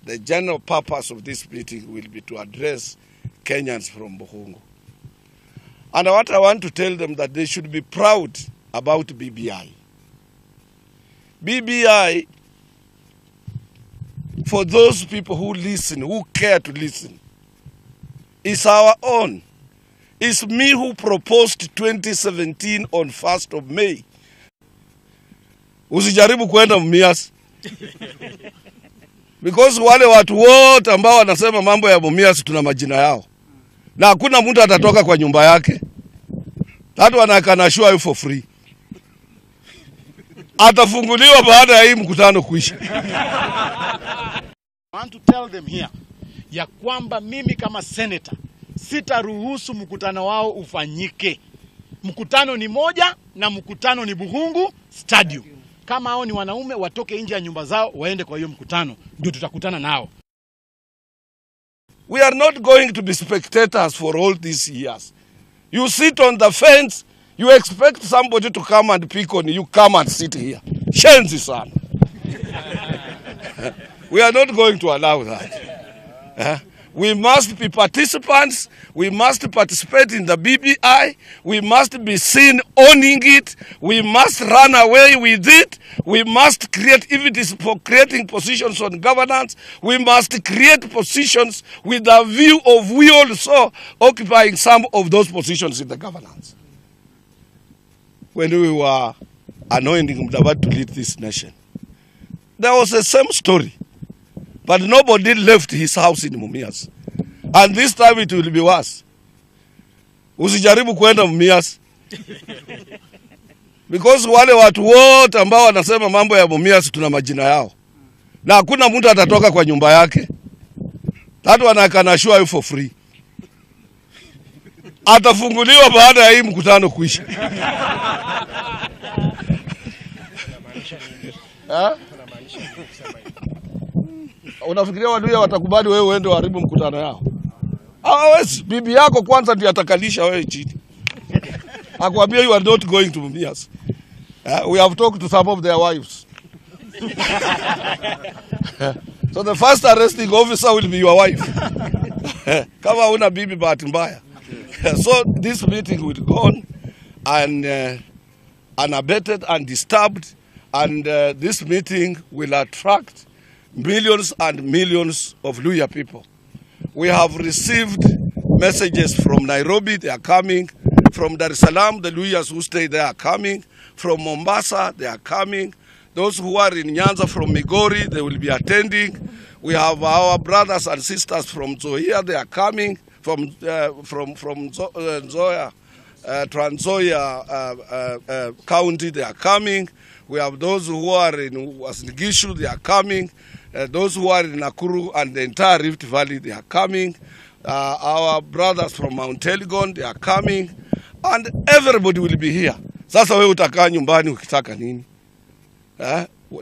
The general purpose of this meeting will be to address Kenyans from Bukhungu. And what I want to tell them that they should be proud about BBI. BBI, for those people who listen, who care to listen, is our own. It's me who proposed 2017 on 1st of May. Usijaribu kwenda Mumias. Because wale watu wote ambao wanasema mambo ya Mumias tuna majina yao. Na hakuna mtu atatoka kwa nyumba yake. That one I can assure you for free. Atafunguliwa baada ya hii mkutano kuisha. I want to tell them here ya kwamba mimi kama senator sitaruhusu mkutano wao ufanyike. Mkutano ni moja na mkutano ni Bukhungu Stadium. Kama hao ni wanaume watoke nje ya nyumba zao waende kwa hiyo mkutano, ndio tutakutana nao. We are not going to be spectators for all these years. You sit on the fence, you expect somebody to come and pick on you, come and sit here. Shenzi sana. We are not going to allow that. We must be participants. We must participate in the BBI. We must be seen owning it. We must run away with it. We must create, if it is for creating positions on governance, we must create positions with a view of we also occupying some of those positions in the governance. When we were anointing Mudavadi to lead this nation, there was the same story. But nobody left his house in Mumias. And this time it will be worse. Usijaribu kwenda Mumias. Because wale watu wote ambao wanasema mambo ya Mumias tuna majina yao. Na hakuna mtu atatoka kwa nyumba yake. That one I can assure you for free. Atafunguliwa baada ya hii mkutano kuisha. Unafikiria Waluhya watakubali wewe uende uharibu mkutano yao? Hawawezi. Bibi yako kwanza ndiye atakalisha wewe chini. Akwambia you are not going to Mumias. We have talked to some of their wives. So the first arresting officer will be your wife. Kama una bibi bahati mbaya. So this meeting will go on and unabated and disturbed, and this meeting will attract millions and millions of Luhya people. We have received messages from Nairobi, they are coming. From Dar es Salaam, the Luhyas who stay there are coming. From Mombasa, they are coming. Those who are in Nyanza from Migori, they will be attending. We have our brothers and sisters from Nzoia, they are coming. From Nzoia, Trans Nzoia County, they are coming. We have those who are in Uasin Gishu, they are coming. Those who are in Nakuru and the entire Rift Valley, they are coming. Our brothers from Mount Elgon, they are coming. And everybody will be here. Sasa wewe utakaa nyumbani ukitaka nini?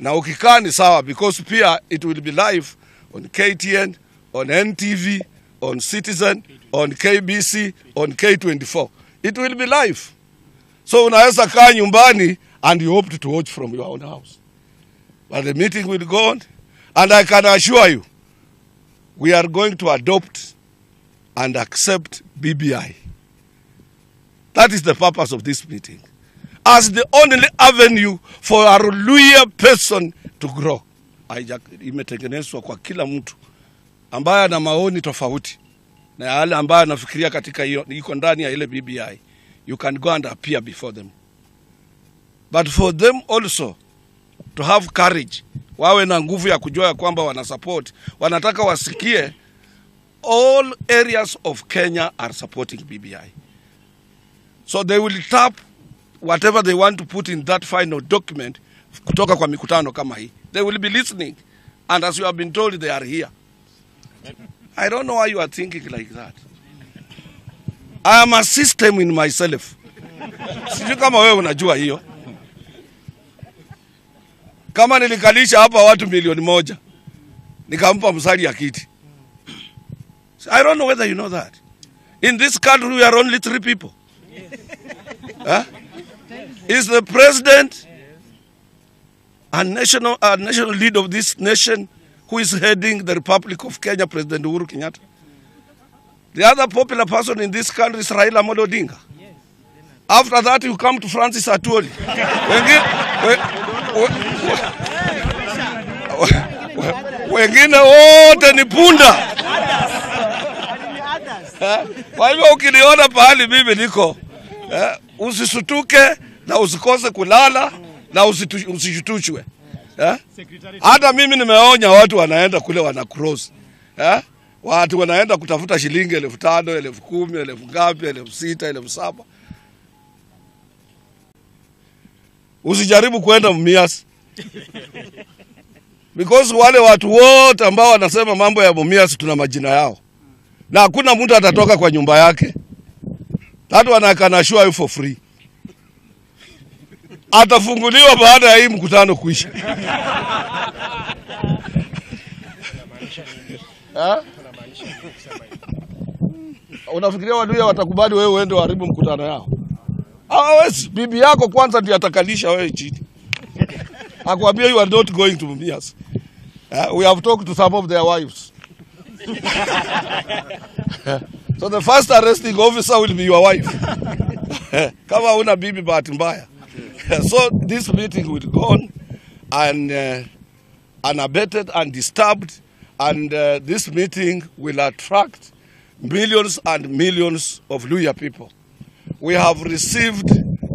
Na ukikaa ni sawa, because pia it will be live on KTN, on NTV, on Citizen, on KBC, on K24. It will be live. So unaweza kaa nyumbani and you hope to watch from your own house. But the meeting will go on. And I can assure you, we are going to adopt and accept BBI. That is the purpose of this meeting. As the only avenue for a Luhya person to grow. Imetengenezwa kwa kila mtu ambaye ana maoni tofauti na yale ambaye anafikiria katika hiyo iko ndani ya ile BBI. You can go and appear before them. But for them also to have courage, wawe na nguvu ya kujua ya kwamba wana support, wanataka wasikie all areas of Kenya are supporting BBI. So they will tap whatever they want to put in that final document kutoka kwa mikutano kama hii. They will be listening. And as you have been told, they are here. I don't know why you are thinking like that. I am a system in myself. Sijui kama wewe unajua hiyo. Kama nilikalisha hapa watu 1,000,000, nikampa Musalia kiti. I don't know whether you know that. In this country we are only 3 people. Huh? Is the president and national leader of this nation, who is heading the Republic of Kenya, President Uhuru Kenyatta. The other popular person in this country is Raila Amolo Odinga. After that, you come to Francis Atwoli. Wengine wote ni punda. Kwa hivyo ukiniona pahali mimi niko, usisutuke na usikose kulala na usishutushwe. Hata mimi nimeonya watu wanaenda kule wana cross. Watu wanaenda kutafuta shilingi 5,000, 10,000, 10,000 ngapi, 6,000, 7,000. Usijaribu kwenda Mumias. Because wale watu wote ambao wanasema mambo ya Mumias tuna majina yao. Na hakuna mtu atatoka kwa nyumba yake. That one I can assure you for free. Atafunguliwa baada ya hii mkutano kuisha. Unafikiria Waluhya watakubali wewe uende uharibu mkutano yao? Hawawezi. Bibi yako kwanza ndiye atakalisha wewe chini. Akwambia you are not going to Mumias. We have talked to some of their wives. So the first arresting officer will be your wife. Kama una bibi bahati mbaya. So this meeting will go on and unabated and disturbed, and this meeting will attract millions and millions of Luhya people. We have received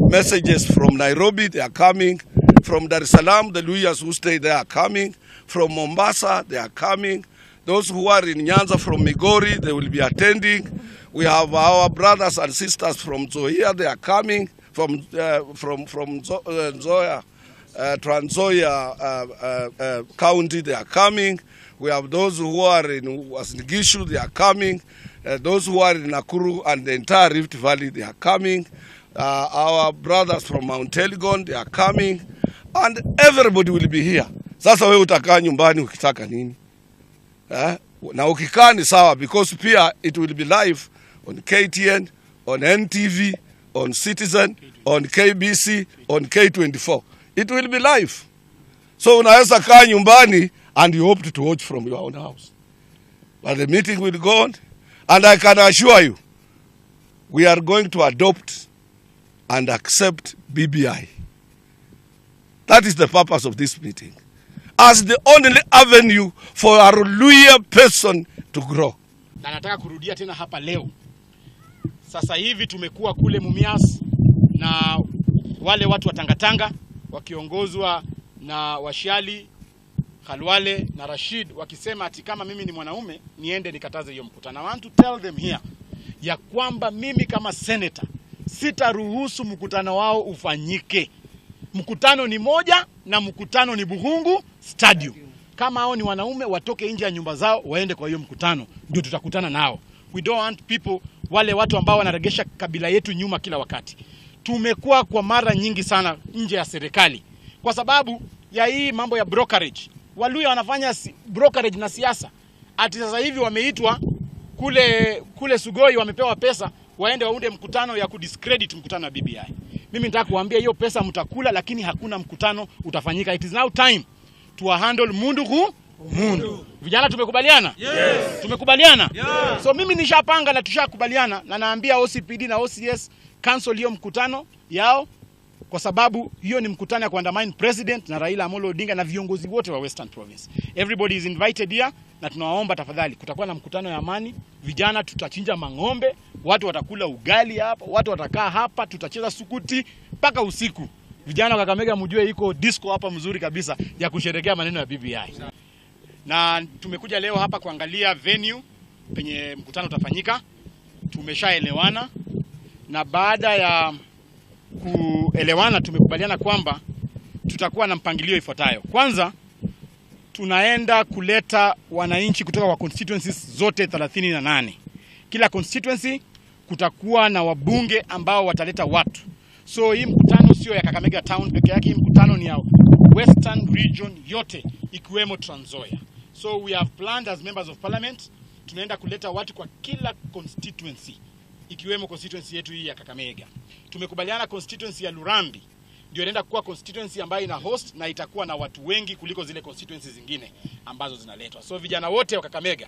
messages from Nairobi, they are coming. From Dar es Salaam, the Luhyas who stay there are coming. From Mombasa, they are coming. Those who are in Nyanza from Migori, they will be attending. We have our brothers and sisters from Nzoia, they are coming. From Nzoia, Trans Nzoia County, they are coming. We have those who are in Uasin Gishu, they are coming. Those who are in Nakuru and the entire Rift Valley, they are coming. Our brothers from Mount Elgon, they are coming. And everybody will be here. Sasa wewe utakaa nyumbani ukitaka nini? Na ukikaa ni sawa, because pia it will be live on KTN, on NTV, on Citizen, on KBC, on K24. It will be live. So unaweza kaa nyumbani and you hope to watch from your own house. But the meeting will go on, and I can assure you, we are going to adopt and accept BBI. That is the purpose of this meeting, as the only avenue for a Luhya person to grow. Na nataka kurudia tena hapa leo. Sasa hivi tumekuwa kule Mumias na wale watu wa Tangatanga wakiongozwa na Washiali, Khalwale na Rashid wakisema ati kama mimi ni mwanaume niende nikataze hiyo mkutano. I want to tell them here ya kwamba mimi kama senator sitaruhusu mkutano wao ufanyike. Mkutano ni moja na mkutano ni Bukhungu Stadium. Kama hao ni wanaume watoke nje ya nyumba zao waende kwa hiyo mkutano, ndio tutakutana nao. We don't want people, wale watu ambao wanaregesha kabila yetu nyuma kila wakati. Tumekuwa kwa mara nyingi sana nje ya serikali kwa sababu ya hii mambo ya brokerage. Waluhya wanafanya brokerage na siasa. Ati sasa hivi wameitwa kule Sugoi, wamepewa pesa waende waunde mkutano ya kudiscredit mkutano wa BBI. Mimi nataka kuambia hiyo pesa mtakula, lakini hakuna mkutano utafanyika. It is now time to handle mundu ku mundu. Vijana tumekubaliana? Yes. Tumekubaliana? Yeah. So mimi nishapanga na tushakubaliana, na naambia OCPD na OCS cancel hiyo mkutano yao, kwa sababu hiyo ni mkutano ya kuandamine President na Raila Amolo Odinga na viongozi wote wa Western Province. Everybody is invited here, na tunawaomba tafadhali, kutakuwa na mkutano ya amani. Vijana tutachinja mang'ombe, watu watakula ugali hapa, watu watakaa hapa, tutacheza sukuti mpaka usiku. Vijana wa Kakamega mjue iko disco hapa mzuri kabisa ya kusherehekea maneno ya BBI. Na tumekuja leo hapa kuangalia venue penye mkutano utafanyika. Tumeshaelewana, na baada ya kuelewana tumekubaliana kwamba tutakuwa na mpangilio ifuatayo. Kwanza, tunaenda kuleta wananchi kutoka kwa constituencies zote 38. Kila constituency kutakuwa na wabunge ambao wataleta watu. So hii mkutano sio ya Kakamega town peke yake, hii mkutano ni ya Western region yote ikiwemo Trans Nzoia. So we have planned as members of parliament, tunaenda kuleta watu kwa kila constituency ikiwemo constituency yetu hii ya Kakamega. Tumekubaliana constituency ya Lurambi ndio inaenda kuwa constituency ambayo ina host na itakuwa na watu wengi kuliko zile constituency zingine ambazo zinaletwa. So vijana wote wa Kakamega,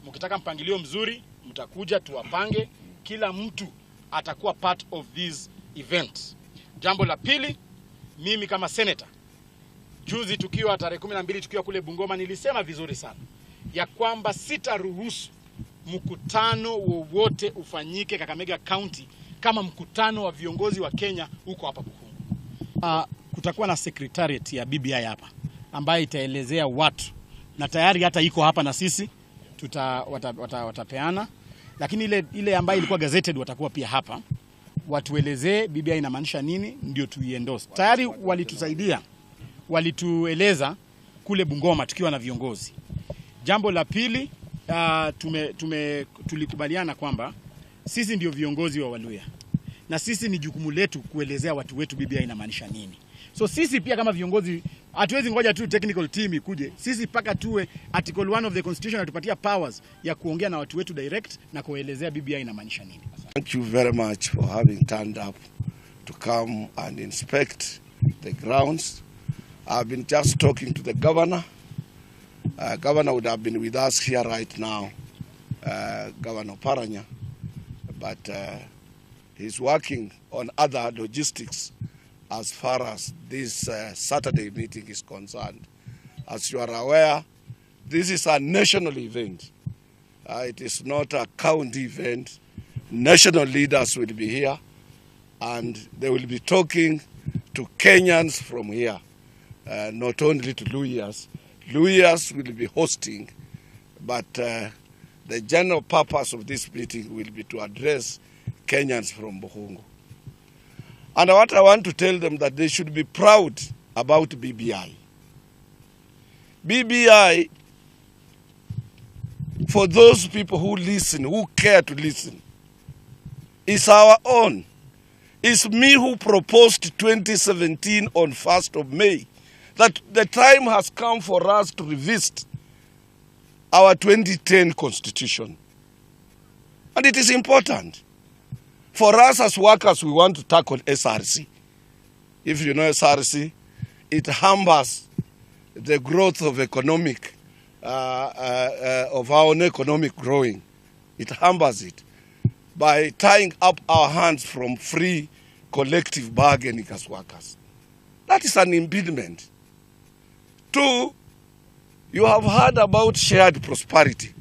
mkitaka mpangilio mzuri, mtakuja tuwapange, kila mtu atakuwa part of this event. Jambo la pili, mimi kama senator, juzi tukiwa tarehe 12 tukiwa kule Bungoma, nilisema vizuri sana ya kwamba sitaruhusu mkutano wowote ufanyike Kakamega County kama mkutano wa viongozi wa Kenya huko hapa Bukhungu. Kutakuwa na secretariat ya BBI hapa ambayo itaelezea watu, na tayari hata iko hapa na sisi watapeana, lakini ile ambayo ilikuwa gazetted watakuwa pia hapa watuelezee BBI inamaanisha nini, ndio tuiendorse. Tayari walitusaidia, walitueleza kule Bungoma tukiwa na viongozi. Jambo la pili, tulikubaliana kwamba sisi ndio viongozi wa Waluya na sisi ni jukumu letu kuelezea watu wetu BBI inamaanisha nini. So sisi pia kama viongozi hatuwezi ngoja tu technical team ikuje. Sisi paka tuwe article 1 of the constitution inatupatia powers ya kuongea na watu wetu direct na kuelezea BBI inamaanisha nini. Thank you very much for having turned up to come and inspect the grounds. I've been just talking to the governor. Governor would have been with us here right now, Governor Paranya, but he's working on other logistics as far as this Saturday meeting is concerned. As you are aware, this is a national event. It is not a county event. National leaders will be here and they will be talking to Kenyans from here, not only to Luhyas. Luhyas will be hosting, but the general purpose of this meeting will be to address Kenyans from Bukhungu. And what I want to tell them that they should be proud about BBI. BBI, for those people who listen, who care to listen, is our own. It's me who proposed 2017 on 1st of May that the time has come for us to revisit our 2010 constitution. And it is important. For us as workers, we want to tackle SRC. If you know SRC, it hampers the growth of economic, of our own economic growing. It hampers it by tying up our hands from free collective bargaining as workers. That is an impediment. Two, you have heard about shared prosperity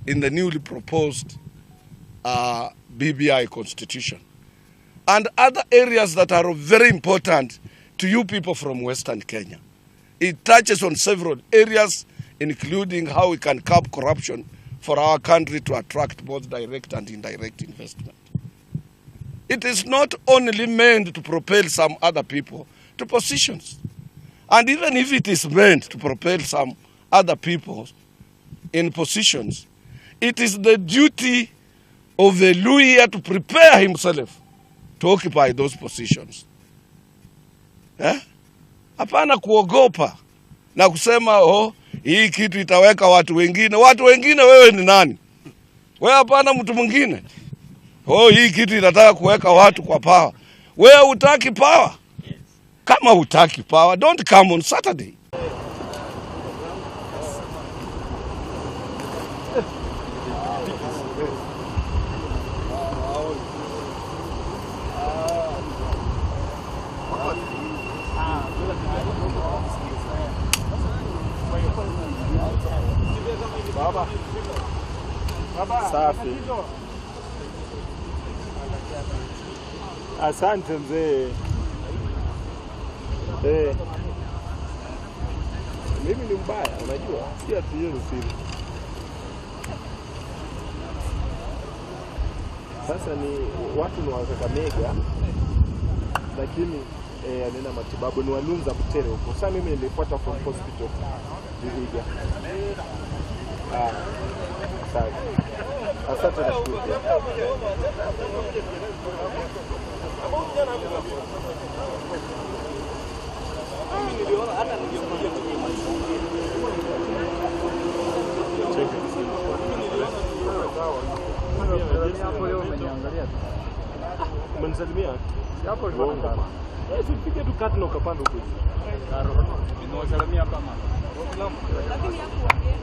in the newly proposed BBI constitution and other areas that are very important to you people from Western Kenya. It touches on several areas, including how we can curb corruption for our country to attract both direct and indirect investment. It is not only meant to propel some other people to positions. And even if it is meant to propel some other people in positions, it is the duty of the Luhya to prepare himself to occupy those positions. Eh? Hapana kuogopa na kusema oh, hii kitu itaweka watu wengine. Watu wengine wewe ni nani? Wewe hapana mtu mwingine. Oh, hii kitu inataka kuweka watu kwa power. Wewe hutaki power? Kama hutaki power, don't come on Saturday. Safi. Asante mzee. Mimi ni mbaya, unajua? Si ati hiyo ni siri. Sasa ni watu ni wa Kakamega, lakini anaenda matibabu ni Walunza Butere huko. Sasa mimi nilifuata from hospital Vihiga. Asante. Asante na shukuru. Umenisalimia? Hapo ni eh, sipige tu kati na ukapanda huko juu. Nimewasalimia kama. Lakini hakuongea.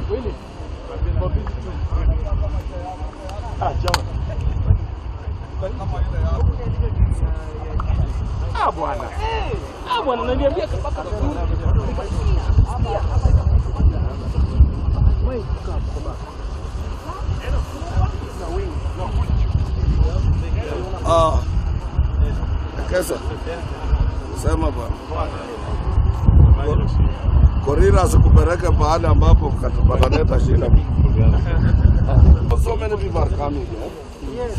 Kweli? Kwa busy tu. Ah, jamaa. Ah, bwana. Ah, bwana, unaniambia mpaka Ah. Kesa. Sema bwana. Korira asikupeleke pahali ambapo pataleta shida. So many people are coming. Eh? Yes.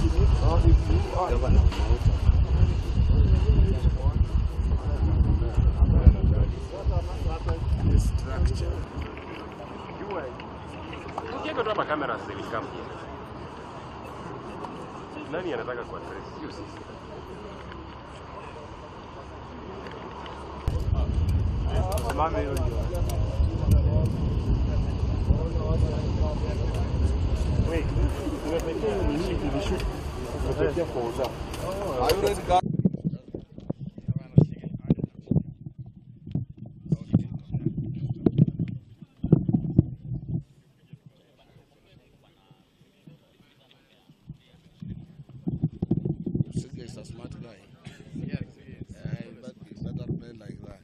The structure. Ukiweka tu hapa kamera zilikam. Nani anataka ku address? Sio sisi. Simame hiyo ndio. Wait, nimepekea hiyo nini ilishuka. Nimepekea kwa uza. Are you ready, guys? Sige is a smart guy. Yeah, you better play like that.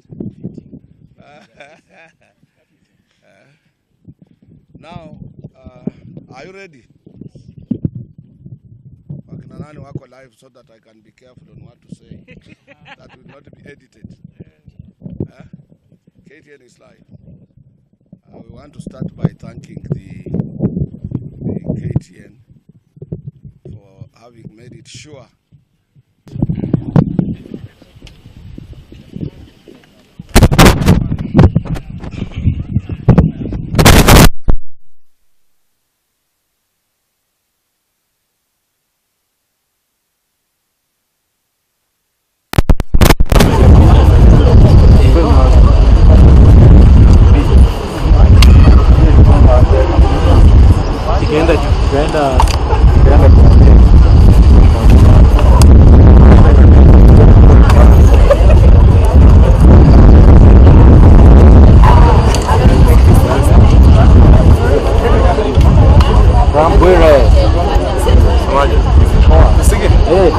Now, are you ready? Wakina nani wako live so that I can be careful on what to say. That will not be edited. KTN is live. We want to start by thanking the KTN for having made it sure. Ikaenda juu, ikaenda Rambwire. Sige. Eh.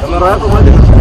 Kamera yako moja.